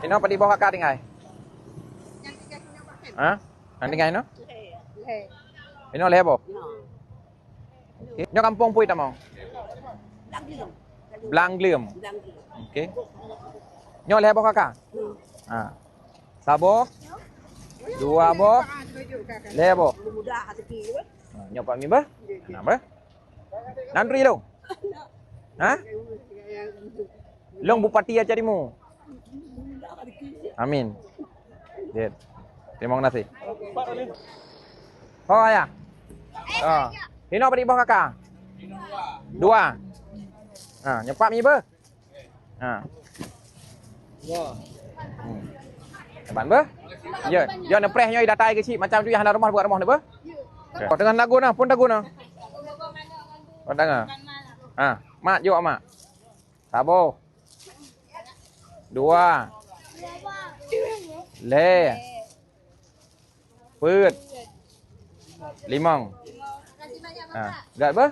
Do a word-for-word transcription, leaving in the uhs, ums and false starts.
Inoe padum boh kakak tinggai? Ha? Nyang tinggai inoe? Inoe lhèe boh. Okey. Nyoe kampung peue tamong? Blang Gleum. Okey. Nyoe lhèe boh kakak? Ha. Saboh. Dua boh. Lhèe boh. Ha, nyoe Pak Mimba. Kenapa? Nandri lo. Ha? Long Bupati aja dimu. Amin. Jeuet. Terima kasih. Oh ya. Oh. Inoe padum boh kakak? Dua. Ha, nyoe Pak Mimba. Ha. Hmm. Ban beuh? Ya, ya neupreh nyoe datai keuchik macam tu ya hana rumoh buat rumoh neuh beuh? Oh, teungoh lagu na, pun lagu na. Oh, teungoh. Ha, mak jok mak. Saboh. Dua. Lhèe. Peuet. Limong. Ha, gat beuh?